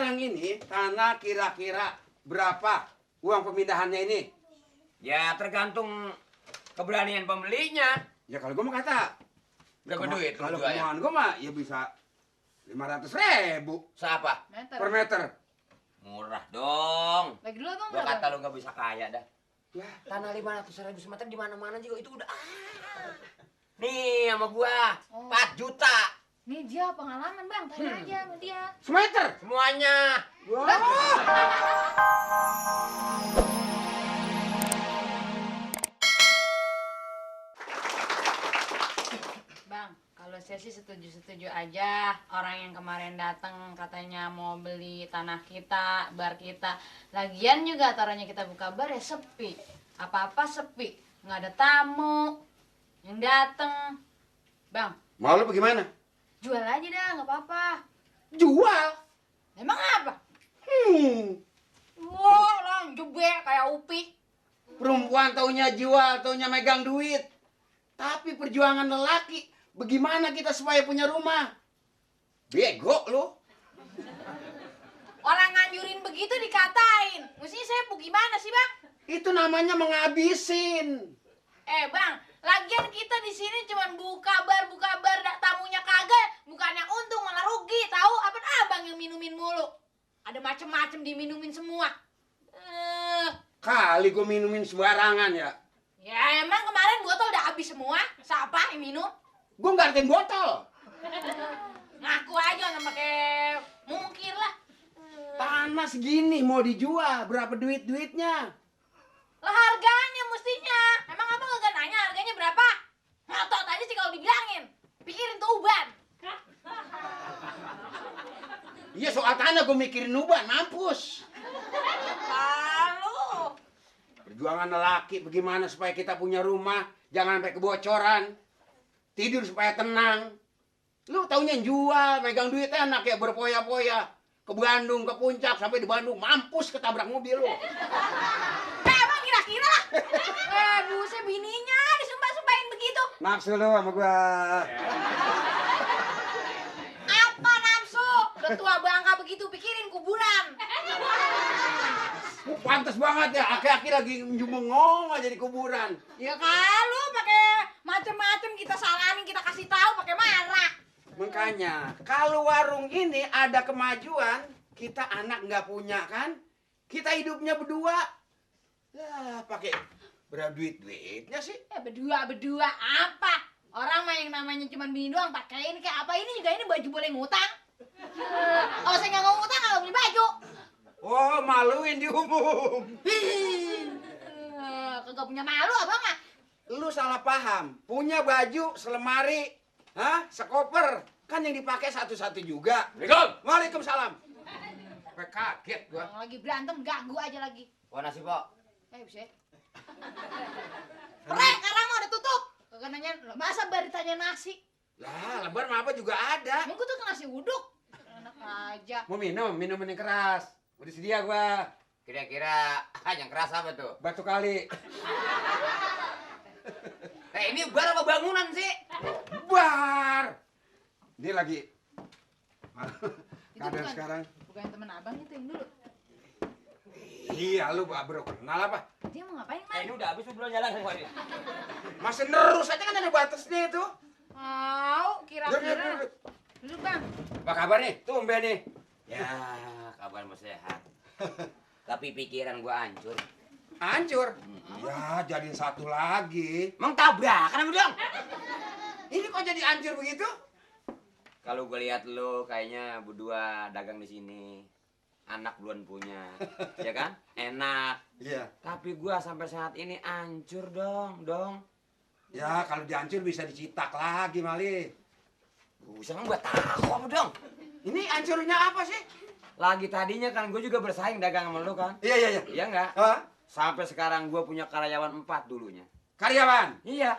sekarang ini tanah kira-kira berapa uang pemindahannya ini? Ya tergantung keberanian pembelinya. Ya kalau gue mau kata Berapa duit lu kalau jualnya? kemauan gue mah ya bisa 500.000 Seapa? per meter. Murah dong. Bagi dulu abang Gua berapa? kata lu nggak bisa kaya dah. Ya, Tanah 500.000 semeter di mana-mana juga itu udah. Nih sama gua Oh. 4 juta Nih dia pengalaman bang, tanya aja sama dia. semeter. semuanya. Bang, kalau saya sih setuju-setuju aja. Orang yang kemarin datang katanya mau beli tanah kita, bar kita. Lagian juga taruhnya kita buka bar ya sepi. Apa-apa sepi, nggak ada tamu yang datang. Bang, Mau lu bagaimana? jual aja dah, nggak apa-apa. Jual. Emang apa? Hmm. Wah, orang jebe kayak Upi. Perempuan taunya jual, taunya megang duit. Tapi perjuangan lelaki, bagaimana kita supaya punya rumah? Bego lu. Orang nganjurin begitu dikatain. Mestinya saya gimana sih bang? Itu namanya menghabisin. Bang, lagian kita di sini cuma buka bar, tamunya kagak, bukannya untung malah rugi, tahu? Apa abang yang minumin mulu? Ada macem-macem diminumin semua. Kali gue minumin sembarangan ya. Ya emang kemarin botol udah habis semua. Siapa yang minum? Gue nggak ngertiin botol. Ngaku aja nggak pakai mungkir lah. Tanah segini mau dijual, berapa duitnya? Lah harganya mestinya. Emang abang nggak nanya harganya berapa? Ngotot aja sih kalau dibilangin. Pikirin tuh uban. Iya soal tanah gue mikirin uban, mampus. Lalu. Perjuangan lelaki bagaimana supaya kita punya rumah, jangan sampai kebocoran. Tidur supaya tenang. Lu taunya jual, megang duit enak ya berpoya-poya. Ke Bandung, ke puncak, sampai di Bandung mampus ketabrak mobil lu. Emang kira-kira lah. Buset bininya disumpah-sumpahin begitu. Nafsu lu sama gua. Apa nafsu? Udah tua bangka begitu pikirin kuburan. Pantes banget ya, aki-aki lagi bengong aja di kuburan. Ya kalau pakai macem-macem kita salamin, kita kasih tahu pakai marah. Makanya, kalau warung ini ada kemajuan, kita anak nggak punya kan? Kita hidupnya berdua. Ya, pakai berapa duitnya sih? Berdua apa? Orang mah yang namanya cuma bini doang pakai ini kayak apa ini juga ini baju boleh ngutang. Kalau saya nggak mau ngutang nggak beli baju. Oh, maluin di umum. Kagak punya malu abang mah. Lu salah paham. Punya baju selemari, sekoper. Kan yang dipakai satu-satu juga. Assalamualaikum. Waalaikumsalam. Sampai kaget gua. Orang lagi berantem ganggu aja lagi. Wah nasi pok. Bisa. Rek, sekarang mau udah tutup. Kagak nanya, masa baru ditanya nasi? Lah, lebar mah apa juga ada. Emang gua tuh ke nasi uduk. Enak aja. Mau minum yang keras. Udah sedia gua. Kira-kira yang keras apa tuh? Batu kali. Ini bar apa bangunan sih? Bar. Ini lagi. Itu Keadaan bukan- sekarang. Bukan temen abang itu yang dulu. Iya, lu baru kenal apa? Dia mau ngapain, Man? Ini udah habis lu belum jalan semua ini. Masih nerus aja kan ada batasnya itu. Mau, Duduk, kira-kira. duduk, duduk. Duduk, Bang. Apa kabar nih? Tumben nih. Ya, kabarmu sehat. Tapi pikiran gua hancur. Hancur. Ya, jadiin satu lagi. Emang tabrakan apa dong? Ini kok jadi hancur begitu? Kalau gue lihat lo kayaknya berdua dagang di sini, anak belum punya, ya kan? Enak. Iya. Tapi gua sampai saat ini hancur dong. Ya, kalau dihancur bisa dicitak lagi, Mali. Buset, emang gua tahu apa dong? Ini hancurnya apa sih? Lagi tadinya kan gue juga bersaing dagang sama lo kan? Iya, iya, iya. Iya nggak? Hah? Sampai sekarang gue punya karyawan 4 dulunya. Karyawan. Iya.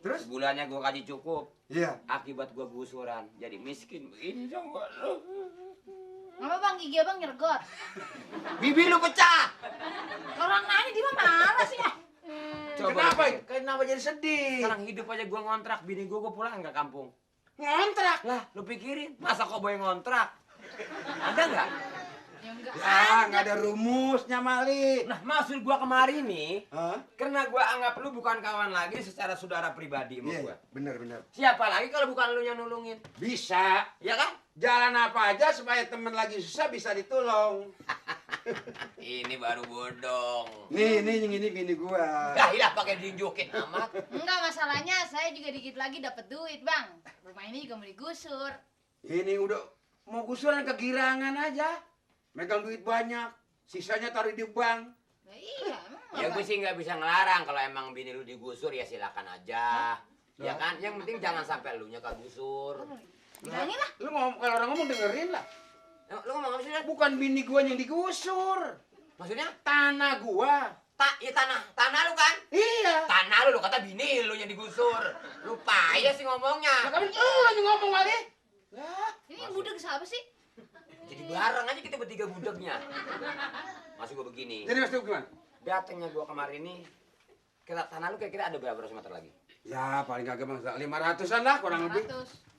Terus? Bulannya gue gaji cukup. Iya. Akibat gue gusuran, jadi miskin begini dong gua. Ngapa, Bang? Gigi abang nyergot. Bibi lu pecah. Orang nanya di mana sih? Kenapa? Kenapa jadi sedih? Sekarang hidup aja gue ngontrak, bini gue pulang nggak kampung. Ngontrak. Lah, lu pikirin, masa kok boy ngontrak? Ada nggak? Ya enggak Nggak ada rumusnya, Mali. Nah, maksud gua kemarin nih, Hah? karena gua anggap lu bukan kawan lagi secara saudara pribadi sama Iya, gua. bener. Siapa lagi kalau bukan lu yang nulungin? Bisa. Ya kan? Jalan apa aja supaya temen lagi susah bisa ditolong. Ini baru bodong. Nih, yang ini bini gua. Dah, ilah pakai diunjukin amat. Enggak, masalahnya saya juga dikit lagi dapat duit, Bang. Rumah ini juga mau digusur. Ini udah mau gusuran kegirangan aja. Megang duit banyak. Sisanya taruh di bank. Nah, iya, emang Ya gue sih nggak bisa ngelarang kalau emang bini lu digusur ya silakan aja. Ya kan? Yang penting jangan sampai lu nya kagusur. bilangin lah. Lu ngomong, kalau orang ngomong dengerin lah. Lu ngomong apa sih, Dad? Bukan bini gua yang digusur. Maksudnya? Tanah gua. Ya tanah lu kan? Iya. Tanah lu kata bini lu yang digusur. Lu payah sih Nah, ngomongnya. kan lu yang ngomong kali. Lah, Ini budeg siapa sih? Jadi bareng aja kita bertiga budeknya. Maksud gua begini. jadi maksud gimana? Datangnya gua kemarin ini, kira tanah lu kira-kira ada berapa ratus meter lagi? Ya, paling kagak bang 500-an lah kurang lebih. 100.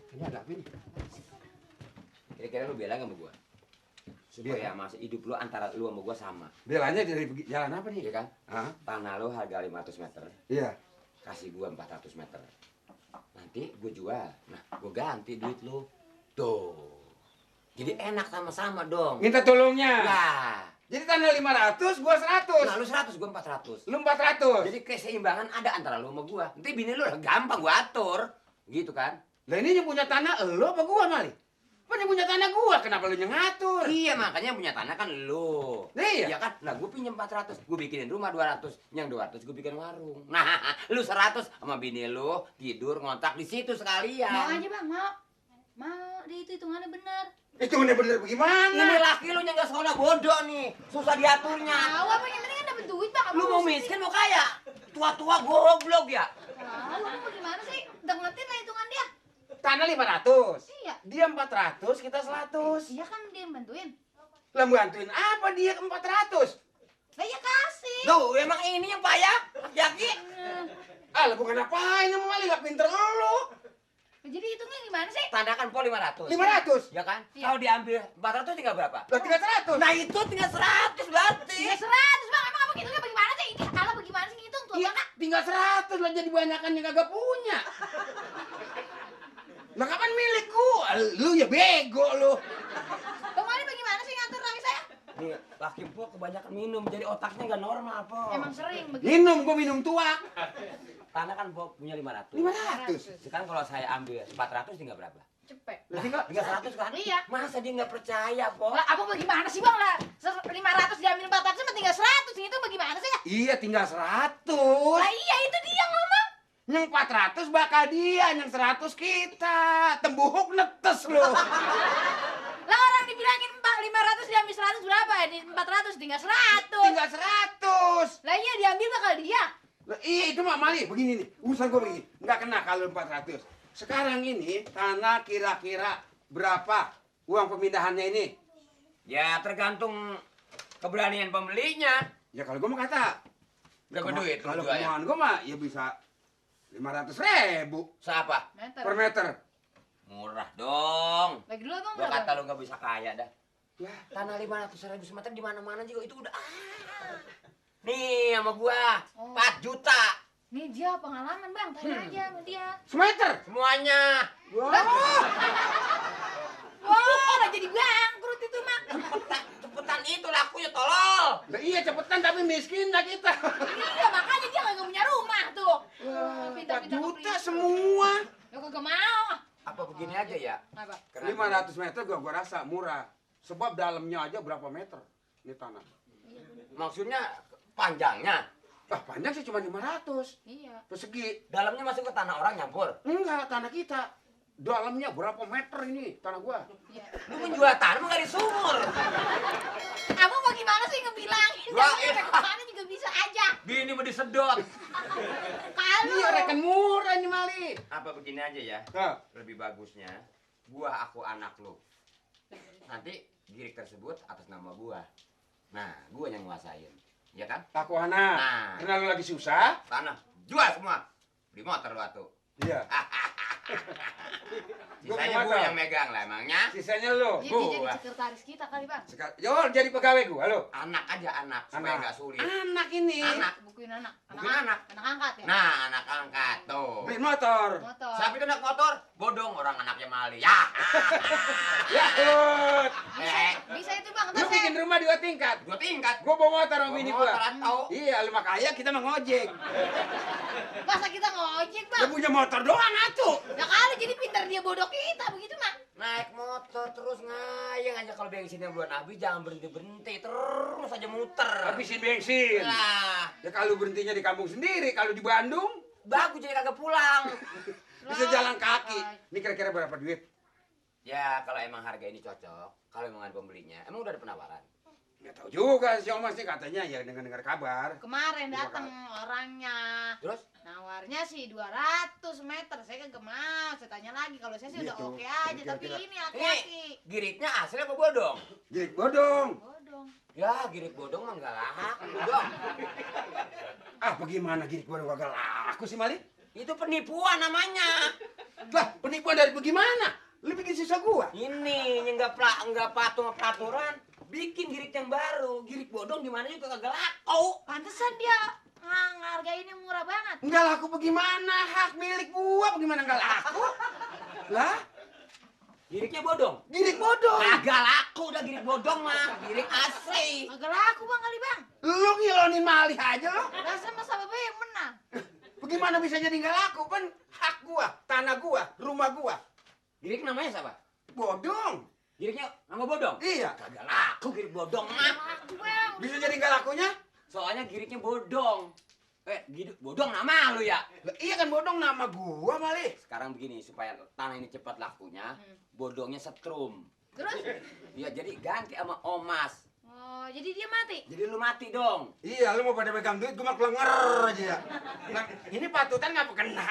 Ini ada apa ini? Kira-kira lu bilang sama gua. Supaya masih hidup lu antara lu sama gua sama. Belanya dari jalan apa nih? Iya kan? Hah? Tanah lu harga 500 meter. Iya. Kasih gua 400 meter. Nanti gua jual. Nah, gua ganti duit lu. Tuh. Jadi enak sama-sama dong. Minta tolongnya. Nah, Jadi tanah 500, gua 100. nah lu 100, gua 400. Lu 400. Jadi keseimbangan ada antara lu sama gua. Nanti bini lu gampang gua atur. Gitu kan? Lah ini yang punya tanah lu apa gua Mali? Kan yang punya tanah gua, kenapa lu yang ngatur? Iya, makanya yang punya tanah kan lu. Iya. Iya kan? Nah, gua pinjam 400, gua bikinin rumah 200. Yang 200 gua bikin warung. Nah, lu 100 sama bini lu tidur ngontrak di situ sekalian. Mau aja, Bang, mau. Mau, dia itu hitungannya bener. Itu bener-bener bagaimana? Ini laki lu yang nggak sekolah bodoh nih, susah diaturnya. Tahu apa yang penting kan dapat duit, Bang. Lu mau miskin mau kaya, tua-tua goblok ya. Tahu, lu mau gimana sih? Udah ngerti lah hitungan dia. Tanah 500. Iya. Dia 400, kita 100. Iya kan dia yang bantuin. Lah bantuin apa dia 400? Lah ya kasih. Tuh, emang ini yang payah, laki-laki. Ah, lah bukan apain sama Mali, gak pinter lu. Jadi hitungnya gimana sih? Tandakan po 500. 500. Ya kan? Iya. Kalau diambil 400 tinggal berapa? Lah tinggal 100. Nah, itu tinggal 100 berarti. Ya 100, Bang. Emang apa hitungnya bagaimana sih? Ini ala bagaimana sih ngitung tuh, Iya, Bang? tinggal 100 lah jadi banyakan yang kagak punya. Lah kapan milik gua? Lu ya bego lu. Bang Mali bagaimana sih ngatur lagi saya? Nih, laki po kebanyakan minum, jadi otaknya nggak normal po. Emang sering begitu. Gua minum tuak. Tanah kan po punya 500. 500. Sekarang kalau saya ambil 400 tinggal berapa? Cepet. Lah tinggal Tinggal 100 kan? Iya. Masa dia nggak percaya, po? Lah, apa bagaimana sih, Bang? Lah, 500 diambil 400 sama tinggal 100. Itu bagaimana sih? Iya tinggal 100. Lah iya, itu dia ngomong. Yang 400 bakal dia, yang 100 kita. Tembuhuk netes lu. Lah orang dibilangin 500 diambil 100 berapa? Di 400 tinggal 100. Tinggal 100. Lah iya diambil bakal dia. Lah, iya itu mah Mali, begini nih. Urusan gua begini. Nggak kena kalau 400. Sekarang ini tanah kira-kira berapa uang pemindahannya ini? Ya tergantung keberanian pembelinya. Ya kalau gua mau kata. Berapa duit lu Kalau jualnya? kemauan gua mah ya bisa 500.000 Siapa? Meter. per meter. Murah dong. Lagi dulu Bang Gua berapa? kata lu nggak bisa kaya dah. Ya, Tanah 500.000 semeter di mana-mana juga itu udah. Nih sama gua Oh. 4 juta Nih dia pengalaman Bang, tanya aja sama dia. semeter. semuanya. Wah. Wah, lah jadi bangkrut itu mah. Cepetan itu lakunya tolol. Lah iya cepetan tapi miskin dah kita. Iya, makanya dia nggak punya rumah tuh. Wah, 4 Pintar-pintar juta kepilih. semua. Ya kagak mau. Apa begini aja ya? Apa? Karena 500 meter gua rasa murah. Sebab dalamnya aja berapa meter ini tanah. maksudnya panjangnya. Ah, panjang sih cuma 500. Iya. Persegi. Dalamnya masuk ke tanah orang nyampur. Enggak, tanah kita. Dalamnya berapa meter ini tanah gua? Iya. Lu menjual tanah mah nggak di sumur. Kamu mau gimana sih ngebilangin? Wah, Kamu iya. ke sana juga bisa aja. Bini mah disedot. Kalau Iya, rekan murah ini Mali. Apa begini aja ya? Hah, Lebih bagusnya gua aku anak lu. Nanti girik tersebut atas nama gua. Nah, gua yang nguasain. Ya kan? aku anak. Nah. Karena lu lagi susah. Tanah jual semua. Beli motor lu atuh. Iya. Sisanya gue yang megang lah emangnya. Sisanya lo. Jadi jadi Gua. sekretaris kita kali bang. Yo, jadi pegawai gua, lo. Anak aja anak, supaya Anak. nggak sulit. Anak ini. Anak. Bukuin anak. Bukuin anak. Anak angkat ya. Nah, anak angkat tuh. Beli motor. Motor. Siapa itu naik motor? Bodong orang anaknya Mali. Ya. Ya, Ut. Bisa itu bang. Lu Ntar saya. bikin rumah 2 tingkat. 2 tingkat. Gua bawa motor sama Bawa bini motor gua. atau Iya, lu makanya kita mau ngojek. Masa kita ngojek Dia bang? punya motor doang atuh. Ya kali jadi pintar dia bodoh kita begitu mah. naik motor terus ngayang aja kalau bensinnya belum habis jangan berhenti terus aja muter. Habisin bensin. Lah, Ya kalau berhentinya di kampung sendiri, kalau di Bandung bagus jadi kagak pulang. bisa jalan kaki. Ini kira-kira berapa duit? Ya kalau emang harga ini cocok, kalau emang ada pembelinya, emang udah ada penawaran. Nggak tahu juga si Omas nih katanya ya dengar-dengar kabar. Kemarin datang orangnya. Terus? Nawarnya sih 200 meter. Saya kagak mau. Saya tanya lagi kalau saya sih udah Gitu. oke aja. Tapi Kira-kira. ini aki-aki. Giritnya asli apa bodong? Girik bodong. Bodong. Ya girit bodong mah enggak laku bodong. Ah bagaimana girik bodong kagak laku sih Mali? Itu penipuan namanya. Lah penipuan dari bagaimana? Lu bikin sisa gua. Ini enggak patuh sama peraturan. Bikin girit yang baru, girit bodong di mana juga kagak laku. Pantesan dia ngargainnya murah banget. Enggak laku bagaimana? Hak milik gua bagaimana enggak laku? Lah, Giritnya bodong. girik bodong. Kagak laku udah girit bodong mah, girit asli. Kagak laku bang kali bang. Lu ngilonin Mali aja lo. Rasa masa bapak yang menang. Bagaimana bisa jadi enggak laku? Kan hak gua, tanah gua, rumah gua. Girit namanya siapa? Bodong. Giritnya nama bodong? Iya. Kagak laku girit bodong mah. Laku bang. Bisa jadi enggak lakunya? Soalnya giritnya bodong. Girit bodong nama lu ya. Lah, iya kan bodong nama gua Mali. Sekarang begini supaya tanah ini cepat lakunya, bodongnya setrum. Terus? Ya jadi ganti sama Omas. Oh jadi dia mati. Jadi lu mati dong. Iya, lu mau pada pegang duit, gua mah kelenger aja ya. Nah, ini patutan nggak kena.